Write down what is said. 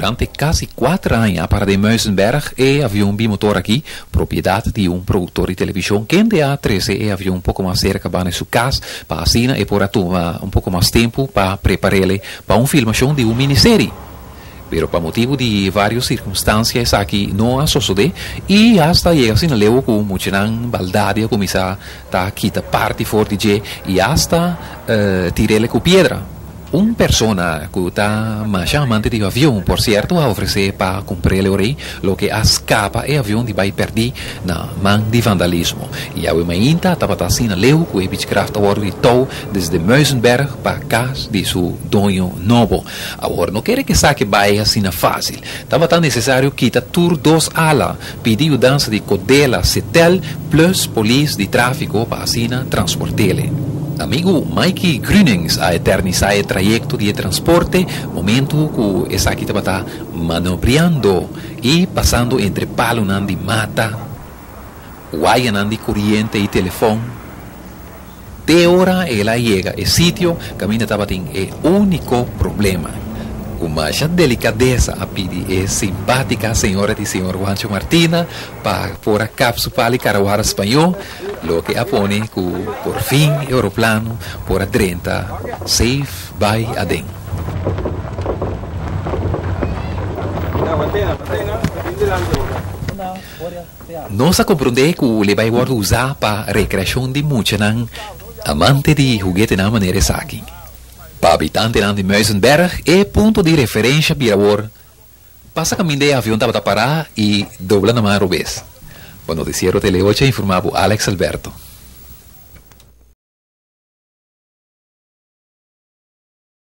Durante kasi kuater aña a para den Muizenberg e avion bimotor aki, propiedat di un produktor di televishon kende a trese e avion poko mas serka banda su kas pa asina e por a tuma un poko mas tempu pa prepar'ele pa un filmashon di un miniseri. Pero pa motibu di vários sirkunstansia esaki no a sosodé i asta yega asina leu ku muchanan baldadi a kuminsá ta kita parti for di dje i asta tir'ele ku piedra. Un persona ku ta masha amante di avion, por sierto, a ofresé pa kumpr'é orei, loke a skapa e avion di bai pèrdí na man di vandalismo. I awe mainta tabata asina leu ku e Beechcraft a wòrdu di tou desde Muizenberg pa kas di su doño nobo. Awor no kere k'esaki bai asina fásil. Tabata nesesario kita tur dos ala, pidi yudansa di Codela, Setel, plus polis di tráfiko pa asina transport'ele. Amigu Mikey Grunings a eternisá e trayekto di e transporte momentu ku esaki tabata manobriando i pasando entre palunan di mata, wayanan di kuriente i telefòn. Te ora el a yega e sitio kaminda tabatin e úniko problema. Ku masha delikadesa a pidi e simpátika señora di señor Juancho Martina pa por a kap su pali karawara spañó, loke a pone ku por fin e oroplano por a drenta safe bai aden. Nos a komprondé ku le bai wòrdu usá pa rekreashon di muchanan amante di huguetenan manera esaki. Pa habitantenan di Muizenberg e punto di referensha bira awor pasa kaminda e avion tabata pará i dobla na man robes. Pa Noticiero Tele Ocho a informá bo Alex Alberto.